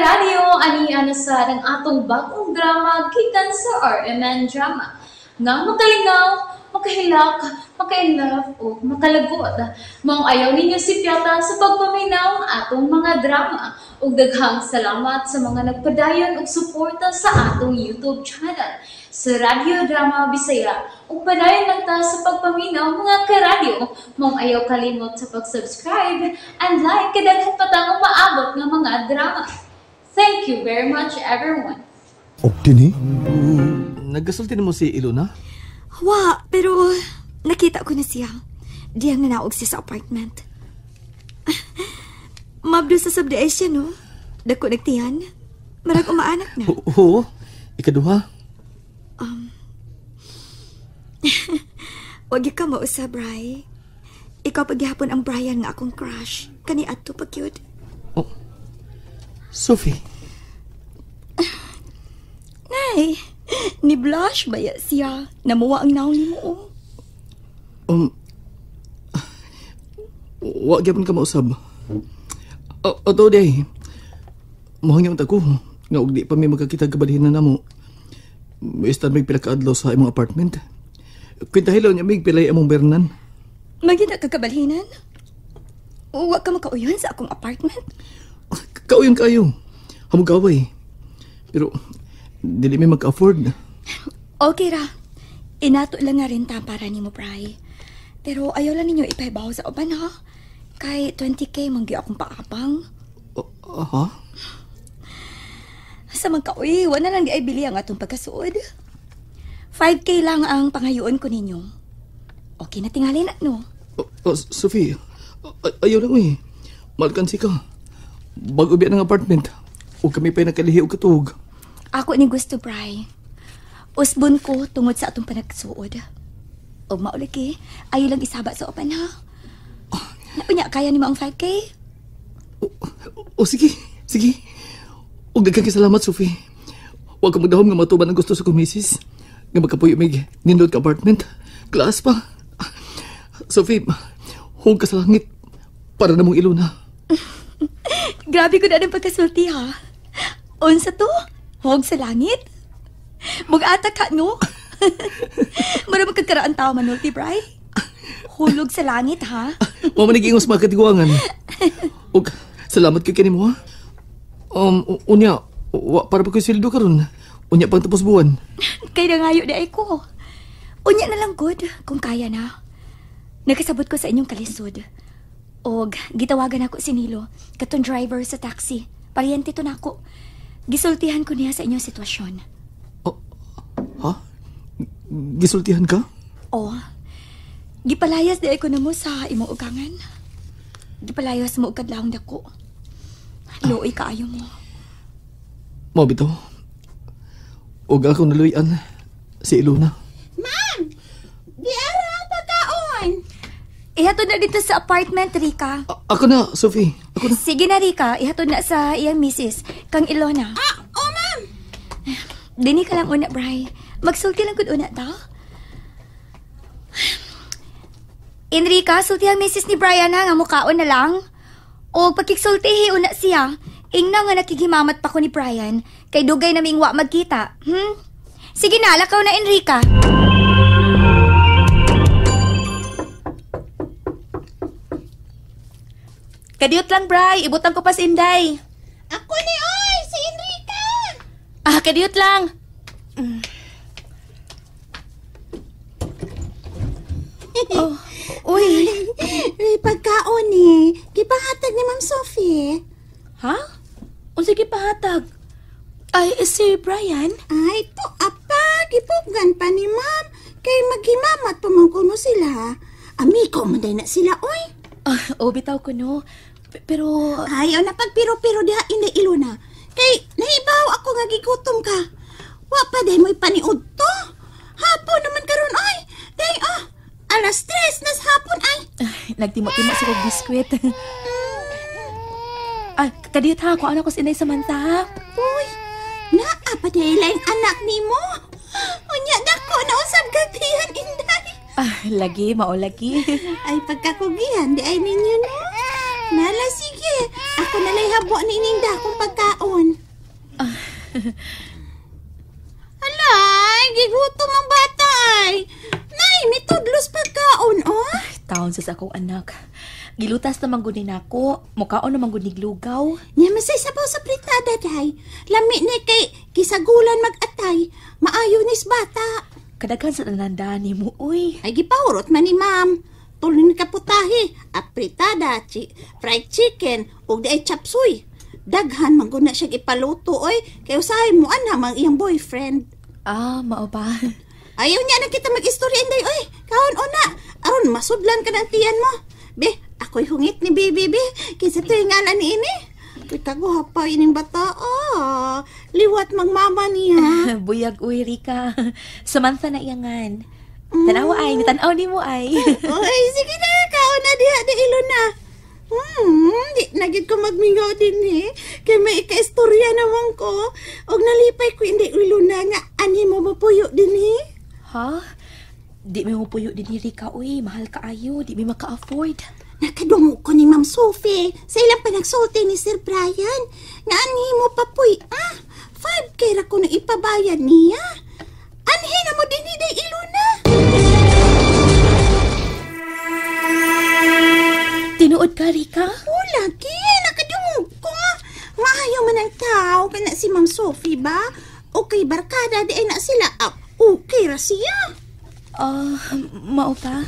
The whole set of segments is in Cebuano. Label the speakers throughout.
Speaker 1: karadyo, ani na sad ang atong bagong drama gikan sa RMN Drama. Nga makalingaw, makahilak, maka-inlove o makalagot. Maong ayaw ninyo sipyata sa pagpaminaw ang atong mga drama. Ug daghang salamat sa mga nagpadayon og suporta sa atong YouTube channel sa Radyo Drama Bisaya. Ug padayon lang ta sa pagpaminaw, mga karadyo. Maong ayaw kalimot sa pag-subscribe and like kay daghan pa tang umaabot nga mga drama. Thank you very much, everyone.
Speaker 2: Og kini
Speaker 3: Nagkasulti na mo si Ilona?
Speaker 4: Wa, pero nakita ko na siya. Diyang nanaog siya sa apartment. Mabdo sa sabdi ay siya, no? Dako nagtiyan. Marag umaanak na.
Speaker 3: Oo, ikaduha.
Speaker 4: Wag ka mausab, Bray. Ikaw paghihapon ang Brian nga akong crush. Kani adto pa cute.
Speaker 3: Oh. Sophie.
Speaker 4: Nay, ni blush ba ya siya? Namuwa ang naong nimo. Oh.
Speaker 3: Wa gyapon ka mausab. Ato day. Mohangyaw ta ko nga og di pa mi magkakita kabalhin na namo. Miistan mig pila ka adlaw sa imong apartment. Kwentahilaw niya mig pilay among bernan.
Speaker 4: Magita ka kabalhinan? Wa ka makauyon sa akong apartment?
Speaker 3: Kauyon kayo. Hamog away. Pero dili mi maka-afford.
Speaker 4: Okay ra. Inato lang nga renta para nimo, Bray. Pero ayaw lang ninyo ipahibaw sa uban, ha? Kay 20K man gyud akong paapang.
Speaker 3: Ha?
Speaker 4: Sa magkaoy, wala lang di ay bili ang atong pagkasuod. 5K lang ang pangayoon ko ninyo. Okay na tingali na, no?
Speaker 3: Sophie, ayaw lang eh. Malkansi ka. Bago biya ng apartment, o kami pa'y nakalihi o katuog.
Speaker 4: Ako ni gusto, Bray. Usbon ko tungod sa atong panagsuod. O mauliki, ayaw lang isaba sa upan, ha? Unya, kaya ni mo ang 5K?
Speaker 3: O sige, sige. O daghang salamat, Sophie. Huwag ka magdahom nga matuban ang gusto sa kong misis. Nga magkapuyo mig nindot ka apartment. Class pa. Sophie, huwag ka sa langit para na mong iluna.
Speaker 4: Grabe ko na ng pagkasulti, ha? Unsa to? Huwag sa langit? Mag-ata ka, no? Mara magkagkaraan tao manulti, Bray. Hulog sa langit, ha?
Speaker 3: Mamanig ingos mga katiguangan. Og salamat kay kanimo, ha? Unya, wa, para pa ko'y sweldo karon. Unya pang tapos buwan.
Speaker 4: Kay nangayo di ay ko. Unya na lang good, kung kaya na. Nakasabot ko sa inyong kalisod. Og gitawagan ako si Nilo, katong driver sa taxi. Paryente to nako. Gisultihan ko niya sa inyong sitwasyon.
Speaker 3: Oh, ha? Gisultihan ka?
Speaker 4: Oo. Gipalayas di ay ko na mo sa imong ugangan. Gipalayas mo og kadlawng dako. Luoy kaayo mo.
Speaker 3: Mao bitaw. Og ako naluyan si Ilona.
Speaker 5: Ma'am! Di ara ang pagkaon!
Speaker 4: Ihatod na dito sa apartment, Rika.
Speaker 3: Ako na, Sophie. Ako na.
Speaker 4: Sige na, Rika. Ihatod na sa iyang misis, kang Ilona.
Speaker 5: Ah, oh ma'am!
Speaker 4: Dini ka lang una, Bray. Magsulti lang gud una ta. Enrica, sulti ang misis ni Brian ha, nga mukaon na lang. O pagkiksultihi una siya, ingna nga nakikimamat pa ko ni Brian, kay dugay naming wa magkita. Sige na, lakaw na, Enrica.
Speaker 6: Kadiyot lang, Bray. Ibutang ko pa si Inday.
Speaker 5: Ako ni oy, si Enrica.
Speaker 6: Ah, kadiyot lang.
Speaker 4: Oh, uy.
Speaker 5: Pagkaon ni, gipahatag ni Ma'am Sophie.
Speaker 6: Ha? Unsa gipahatag? Ay, si Brian?
Speaker 5: Ay, to apa, gipuggan pa ni Ma'am. Kay maghimamat pa man kuno sila. Amiko man day na sila, oy.
Speaker 6: Ah, oh, bitaw ko no. Pero
Speaker 5: ayaw na pagpiro-piro diha Inday Ilona. Kay nahibaw ako nga gigutom ka. Wa pa day mo'y paniud to. Hapon naman karon oy. Day oh, 3:00 nas hapon ay.
Speaker 6: Nagtimo-timo sa kog biskwit. Ay, kadiyot ha, kuha na ko si Inday Samantha ha.
Speaker 5: Uy, naa pa day laing anak nimo. Unya dako na usab gatihan Inday.
Speaker 6: Ah, lagi, mao lagi.
Speaker 5: Ay, pagkakugihan di ay ninyo no. Nala, sige. Ako nalay habo ni ining dakong pagkaon. Alay, gigutom ang bata ay. Nay, mitudlos pagkaon, oh.
Speaker 6: Taon sa akong anak. Gilutas naman gud ni nako, mukaon naman gud niglugaw.
Speaker 5: Nya masay sabaw sa pritada, day. Lami ni kay kisagulan mag-atay. Maayo nis bata.
Speaker 6: Kadaghan sa tanan nimo, uy.
Speaker 5: Ay, gipahurot man ni ma'am. Tuloy ni kaputahe, apritada, fried chicken, ug di ay chapsuy. Daghan man gud na siya ipaluto, oy. Kay usahay mo ana mang iyang boyfriend.
Speaker 6: Ah, mao ba?
Speaker 5: Ayaw niya na kita mag-istorya, inday, oy. Kaon una, aron masudlan ka ng tiyan mo. Be, ako'y hungit ni baby, be. Kinsa to'y ngalan ni ini? Uy, kaguha pa ining bata, ah. Liwat magmama niya.
Speaker 6: Buyag, uy, Rika. Samantha na iyangan. Tanawa ay, tanaw ni mo ay.
Speaker 5: Oy, sige na, kaon na diha, di ilo na. Di na gid ko magmingaw din eh. Kay may ika-istorya naman ko. Og nalipay ko hindi ilo na nga ani mo mapuyo din eh.
Speaker 6: Ha? Di mi mapuyo din ni Rika, uy. Mahal kaayo, di mi maka-afford.
Speaker 5: Nakadungo ko ni Ma'am Sophie sa ilang panagsulti ni Sir Brian. Nga anhi mo papuy, ah, 5K ra ko na ipabayad niya. Anhi na mo din ni ilo na.
Speaker 6: Tinuod ka, Rika?
Speaker 5: O, lagi. Nakadungog ko. Maayo man ang tao. Kana si Ma'am Sophie ba? Okay, barkada. Di ay na sila. Ah, okay ra siya.
Speaker 6: Ah, mao pa?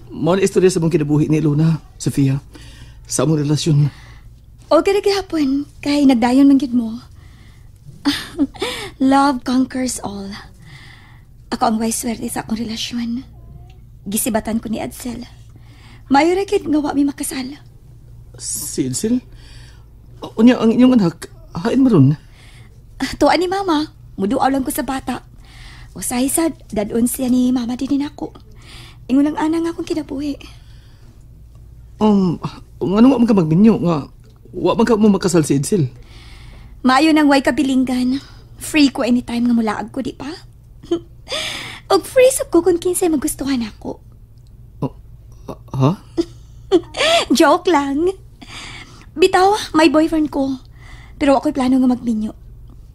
Speaker 3: Mao na istorya sa mong kinabuhi ni Ilona, Sofia. Sa among relasyon.
Speaker 4: Okay ra gihapon, kay nagdayon man gid mo. Love conquers all. Ako ang way swerte sa akong relasyon. Gisibatan ko ni Edsel. Maayo ra gid nga wa mi makasal.
Speaker 3: Si Edsel? Unya, ang inyong anak, hain maron?
Speaker 4: Tuwa ni Mama. Muduaw lang ko sa bata. Usahay sad, dadon siya ni Mama din nako. Ingon lang ana nga akong kinabuhi.
Speaker 3: Ano nga man ka magminyo nga wa man ka mo makasal si Edsel?
Speaker 4: Maayo nang way kabilinggan. Free ko anytime nga mulaag ko, di pa? Og free sab ko kung kinsay magustuhan ako.
Speaker 3: Oh, ha?
Speaker 4: Joke lang. Bitaw, may boyfriend ko. Pero ako'y plano nga magminyo.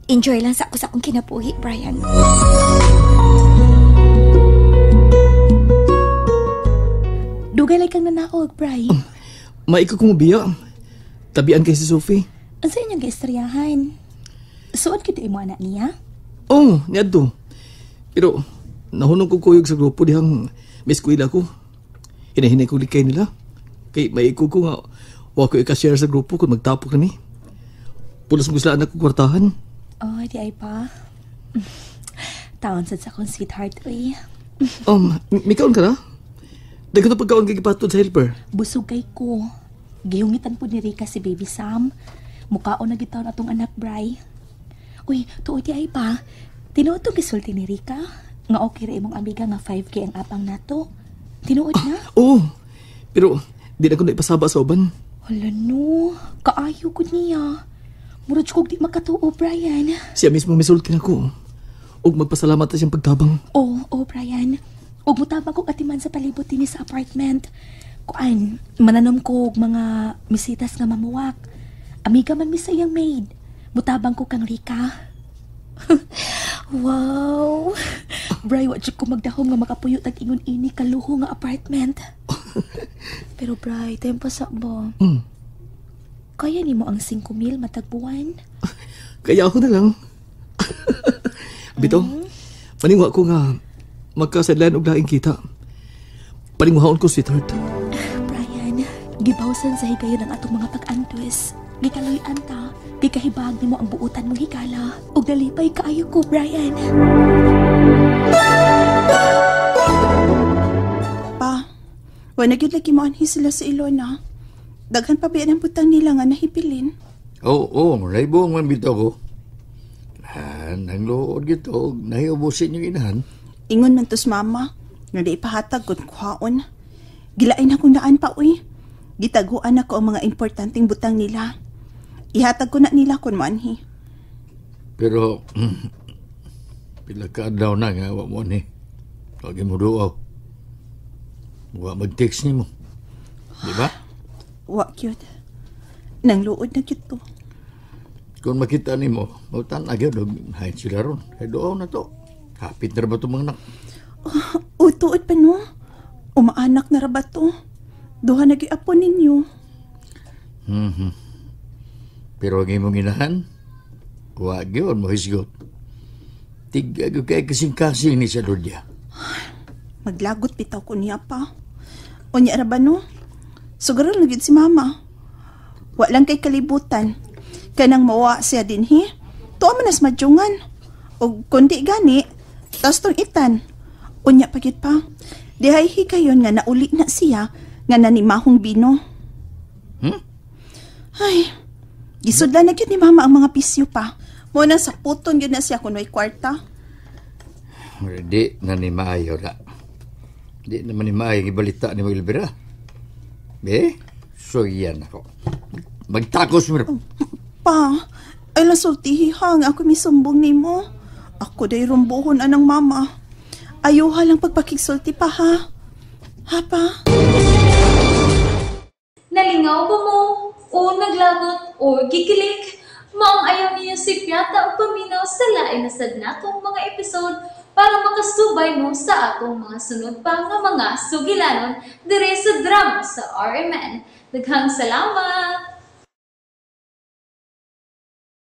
Speaker 4: Enjoy lang sa ako sa akong kinabuhi, Brian.
Speaker 6: Dugay lang kang nanaog, Bri.
Speaker 3: Maiko kong biya. Tabian kay si Sophie.
Speaker 6: Ang sa inyong giistoryahan? Suod kita imo anak niya?
Speaker 3: Oh, niadto. Pero nahunong ko kuyog sa grupo dihang may eskwela ko. Hinahinay ko likay nila. Kay maiko ko nga wa ko ika-share sa grupo kung magtapok na mi. Pulos mo sila anak ko kwartahan.
Speaker 6: Oh, di ay pa. Taon sad sa akong sweetheart, uy.
Speaker 3: Mikaon ka na? Daghan na pagkaon kay gipatod sa helper.
Speaker 6: Busog kay ko. Gihungitan po ni Rika si Baby Sam. Mukaon na gitaon atong anak, Bri. Uy, tuod di ay pa. Tinuod tong gisulti ni Rika. Nga okay ra imong amiga nga 5K ang apang nato. Tinuod na?
Speaker 3: Oo. Pero di na ko naipasaba sa uban.
Speaker 6: Hala no, kaayo ko niya. Murag kog di makatuo, Brian.
Speaker 3: Siya mismo misulti na ko. Ug magpasalamat na siyang pagtabang.
Speaker 6: Oo, oh, Brian. Ug mutabang kog atiman sa palibot dinhi sa apartment. Kuan, mananom ko og mga misitas nga mamuwak. Amiga man mi sa iyang maid. Mutabang ko kang Rika. Wow! Bri, wa jud ko magdahom nga makapuyo tag ingon ini kaluho nga apartment. Pero Bri, tempo sa ba? Kaya nimo ang 5,000 matag buwan?
Speaker 3: Kaya ako na lang. Bito, paningwa ko nga magkasadlan og laing kita. Paningwaon ko, sweetheart.
Speaker 6: Brian, gibawsan sa higayon ang atong mga pag-antos. Gikaloy-an ta, gikahibag nimo ang buutan mong higala. Ug nalipay kaayo ko, Brian.
Speaker 5: Pa, wa na gyud lagi mo anhi sila sa Ilona. Daghan pa biya ng butang nila nga nahipilin.
Speaker 2: Oo, naibong man bitaw ko. Nang luod gito, nahiubusin yung inahan.
Speaker 5: Ingon man tos mama, nga di ipahatag kung kuhaon. Gilain akong daan pa, uy. Gitaguan ako ang mga importanteng butang nila. Ihatag ko na nila kung maanhi.
Speaker 2: Pero, pila ka adlaw na nga, wa mo ni. Wag mo duaw. Wa mag-text ni mo. Di ba?
Speaker 5: Wa, cute. Nang luod na gyud to.
Speaker 2: Kung makita nimo, mautan agad og hain sila ron. Kay doon na to. Hapit na ra ba itong mga anak?
Speaker 5: O, tuod pa no? Umaanak na ra ba to? Duha na gyud apo ninyo.
Speaker 2: Pero ang imong inahan, wa gyud mo hisgot. Tiga gyud kay kasing-kasing ni sa Lodya.
Speaker 5: Maglagot bitaw ko niya pa. Unya ra ba no? Sugaral na gyud si mama. Wa lang kay kalibutan. Kanang mawa siya dinhi. Tuwa man nas madyungan. Og kundi gani, tas tong itan. Unya pa gyud pa. Dihay higayon nga nauli na siya nga nanimahong bino. Ay, gisudlan na gyud ni mama ang mga pisyo pa. Mo nang saputon gyud na siya kung may kwarta.
Speaker 2: Di na ni maayo na. Di naman ni maayo ang ibalita ni Elvira. Be, so yan ako. Magtakos mo.
Speaker 5: Pa, ay lang sultihi ha nga ako misumbong nimo. Ako day rumbuhon anang mama. Ayuha lang pagpakigsulti pa ha. Ha pa?
Speaker 1: Nalingaw ba mo? O naglagot o gikilig? Maong ayaw niyo si Piata ang paminaw sa lain na sad natong mga episode para makasubay mo sa atong mga sunod pa nga mga sugilanon dire sa drama sa RMN. Daghang salamat!